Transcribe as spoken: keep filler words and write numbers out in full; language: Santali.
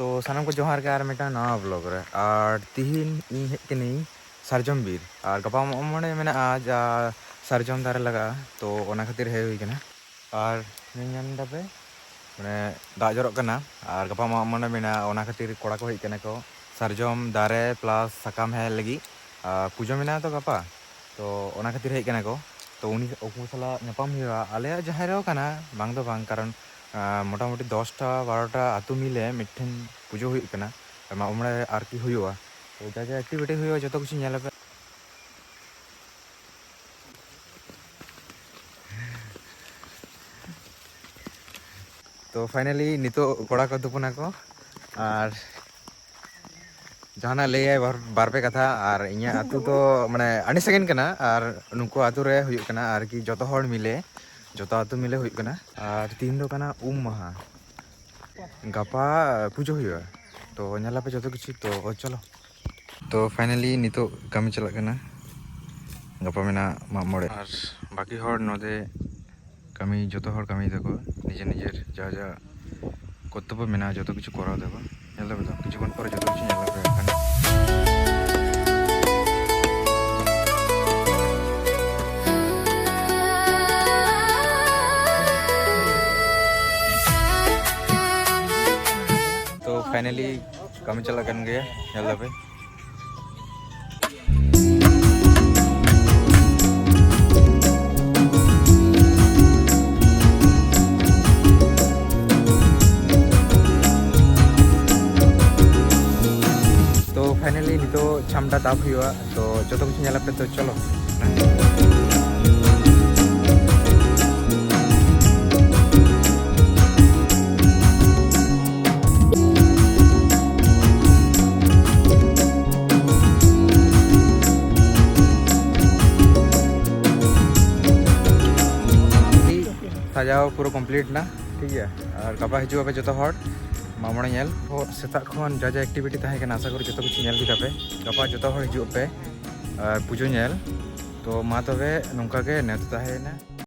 ᱛᱚ ᱥᱟᱱᱟᱢ ᱠᱚ ᱡᱚᱦᱟᱨ ᱜᱮ ᱟᱨ ᱢᱤᱫᱴᱟᱝ ᱱᱟᱣᱟ ᱵᱞᱚᱜ ᱨᱮ᱾ ᱟᱨ ᱛᱤᱦᱤᱧ ᱤᱧ ᱦᱮᱡ ᱠᱟᱹᱱᱟᱹᱧ ᱥᱟᱨᱡᱚᱢ ᱵᱤᱨ, ᱟᱨ ᱜᱟᱯᱟ ᱢᱟᱜ ᱢᱚᱬᱮ ᱢᱮᱱᱟᱜᱼᱟ, ᱡᱟ ᱥᱟᱨᱡᱚᱢ ᱫᱟᱨᱮ ᱞᱟᱜᱟᱜᱼᱟ, ᱛᱚ ᱚᱱᱟ ᱠᱷᱟᱹᱛᱤᱨ ᱦᱮᱡ ᱦᱩᱭ ᱠᱟᱱᱟ᱾ ᱟᱨ ᱧᱮᱞ ᱧᱟᱢ ᱫᱟᱯᱮ, ᱢᱟᱱᱮ ᱫᱟᱜ ᱡᱚᱨᱚᱜ ᱠᱟᱱᱟ, ᱟᱨ ᱜᱟᱯᱟ ᱢᱟᱜ ᱢᱚᱬᱮ ᱢᱮᱱᱟᱜᱼᱟ, ᱚᱱᱟ ᱠᱷᱟᱹᱛᱤᱨ ᱠᱚᱲᱟ ᱠᱚ ᱦᱮᱡ ᱠᱟᱱᱟ ᱠᱚ ᱥᱟᱨᱡᱚᱢ ᱫᱟᱨᱮ ᱯᱞᱟᱥ ᱥᱟᱠᱟᱢ ᱦᱮᱡ ᱞᱟᱹᱜᱤᱫ᱾ ᱟᱨ ᱯᱩᱡᱟᱹ ᱢᱮᱱᱟᱜᱼᱟ ᱛᱚ ᱜᱟᱯᱟ, ᱛᱚ ᱚᱱᱟ ᱠᱷᱟᱹᱛᱤᱨ ᱦᱮᱡ ᱠᱟᱱᱟ ᱠᱚ᱾ ᱛᱚ ᱩᱱᱤ, ᱩᱱᱠᱩ ᱥᱟᱞᱟᱜ ᱧᱟᱯᱟᱢ ᱦᱩᱭᱩᱜᱼᱟ᱾ ᱟᱞᱮᱭᱟᱜ ᱡᱟᱦᱮᱨ ᱨᱮᱦᱚᱸ ᱠᱟᱱᱟ, ᱵᱟᱝ ᱫᱚ ᱵᱟᱝ, ᱠᱟᱨᱚᱱ ᱟᱨ ᱢᱚᱴᱟᱢᱩᱴᱤ ᱫᱚᱥᱴᱟ ᱵᱟᱨᱚᱴᱟ ᱟᱹᱛᱩ ᱢᱤᱞᱮ ᱢᱤᱫᱴᱷᱮᱱ ᱯᱩᱡᱟᱹ ᱦᱩᱭᱩᱜ ᱠᱟᱱᱟ, ᱢᱟᱜ ᱢᱚᱬᱮ ᱟᱨᱠᱤ ᱦᱩᱭᱩᱜᱼᱟ᱾ ᱛᱚ ᱡᱟ ᱡᱟ ᱮᱠᱴᱤᱵᱷᱤᱴᱤ ᱦᱩᱭᱩᱜᱼᱟ, ᱡᱚᱛᱚ ᱠᱤᱪᱷᱩ ᱧᱮᱞ ᱟᱯᱮ᱾ ᱛᱚ ᱯᱷᱟᱭᱱᱟᱞᱤ ᱱᱤᱛᱚᱜ ᱠᱚᱲᱟ ᱠᱚ ᱛᱩᱯᱩᱱᱟ ᱠᱚ, ᱟᱨ ᱡᱟᱦᱟᱱᱟᱜ ᱞᱟᱹᱭᱟᱭ ᱵᱟᱨ, ᱵᱟᱨ ᱯᱮ ᱠᱟᱛᱷᱟ᱾ ᱟᱨ ᱤᱧᱟᱹᱜ ᱟᱹᱛᱩ ᱫᱚ ᱢᱟᱱᱮ ᱟᱹᱰᱤ ᱥᱟᱺᱜᱤᱧ ᱠᱟᱱᱟ, ᱟᱨ ᱱᱩᱠᱩ ᱟᱹᱛᱩ ᱨᱮ ᱦᱩᱭᱩᱜ ᱠᱟᱱᱟ ᱟᱨᱠᱤ ᱡᱚᱛᱚ ᱦᱚᱲ ᱢᱤᱞᱮ, ᱡᱚᱛᱚ ᱟᱹᱛᱩ ᱢᱤᱞᱮ ᱦᱩᱭᱩᱜ ᱠᱟᱱᱟ᱾ ᱟᱨ ᱛᱤᱦᱤᱧ ᱫᱚ ᱠᱟᱱᱟ ᱩᱢ ᱢᱟᱦᱟ, ᱜᱟᱯᱟ ᱯᱩᱡᱟᱹ ᱦᱩᱭᱩᱜᱼᱟ᱾ ᱛᱚ ᱧᱮᱞᱟᱯᱮ ᱡᱚᱛᱚ ᱠᱤᱪᱷᱩ, ᱛᱚ ᱪᱚᱞᱚ᱾ ᱛᱚ ᱯᱷᱟᱭᱱᱟᱞᱤ ᱱᱤᱛᱚᱜ ᱠᱟᱹᱢᱤ ᱪᱟᱞᱟᱜ ᱠᱟᱱᱟ, ᱜᱟᱯᱟ ᱢᱮᱱᱟᱜᱼᱟ ᱢᱟᱜ ᱢᱚᱬᱮ᱾ ᱟᱨ ᱵᱟᱹᱠᱤ ᱦᱚᱲ ᱱᱚᱰᱮ ᱠᱟᱹᱢᱤ, ᱡᱚᱛᱚ ᱦᱚᱲ ᱠᱟᱹᱢᱤ ᱫᱟᱠᱚ ᱱᱤᱡᱮᱨ ᱱᱤᱡᱮᱨ ᱡᱟ ᱡᱟ ᱠᱚᱨᱛᱚᱵᱵᱚ ᱢᱮᱱᱟᱜᱼᱟ, ᱡᱚᱛᱚ ᱠᱤᱪᱷᱩ ᱠᱚᱨᱟᱣ ᱫᱟᱠᱚ᱾ ᱧᱮᱞ ᱫᱟᱯᱮ ᱛᱚ, ᱠᱤᱪᱷᱩ ᱠᱷᱚᱱ ᱯᱚᱨᱮ ᱡᱚᱛᱚ ᱠᱤᱪᱷᱩ ᱧᱮᱞ ᱫᱟᱯᱮ ᱠᱷᱟᱱ᱾ ᱛᱚ ᱯᱷᱟᱭᱱᱟᱞᱤ ᱠᱟᱹᱢᱤ ᱪᱟᱞᱟᱜ ᱠᱟᱱ ᱜᱮᱭᱟ, ᱧᱮᱞ ᱫᱟᱯᱮ᱾ ᱛᱚ ᱯᱷᱟᱭᱱᱟᱞᱤ ᱱᱤᱛᱚᱜ ᱪᱷᱟᱢᱰᱟ ᱫᱟᱵ ᱦᱩᱭᱩᱜᱼᱟ, ᱛᱚ ᱡᱚᱛᱚ ᱠᱤᱪᱷᱩ ᱧᱮᱞ ᱟᱯᱮ, ᱛᱚ ᱪᱚᱞᱚ᱾ ᱥᱟᱡᱟᱣ ᱯᱩᱨᱟᱹ ᱠᱚᱢᱯᱞᱤᱴ ᱱᱟ, ᱴᱷᱤᱠ ᱜᱮᱭᱟ᱾ ᱟᱨ ᱜᱟᱯᱟ ᱦᱤᱡᱩᱜ ᱟᱯᱮ ᱡᱚᱛᱚ ᱦᱚᱲ ᱢᱟᱜ ᱢᱚᱬᱮ ᱧᱮᱞ᱾ ᱦᱚ, ᱥᱮᱛᱟᱜ ᱠᱷᱚᱱ ᱡᱟ ᱡᱟ ᱮᱠᱴᱤᱵᱷᱤᱴᱤ ᱛᱟᱦᱮᱸ ᱠᱟᱱᱟ, ᱟᱥᱟ ᱠᱚᱨᱤ ᱡᱚᱛᱚ ᱠᱤᱪᱷᱩ ᱧᱮᱞ ᱠᱮᱫᱟ ᱯᱮ᱾ ᱜᱟᱯᱟ ᱡᱚᱛᱚ ᱦᱚᱲ ᱦᱤᱡᱩᱜ ᱯᱮ ᱟᱨ ᱯᱩᱡᱟᱹ ᱧᱮᱞ᱾ ᱛᱚ ᱢᱟ ᱛᱚᱵᱮ ᱱᱚᱝᱠᱟ ᱜᱮ ᱱᱮᱣᱛᱟ ᱛᱟᱦᱮᱸᱭᱮᱱᱟ᱾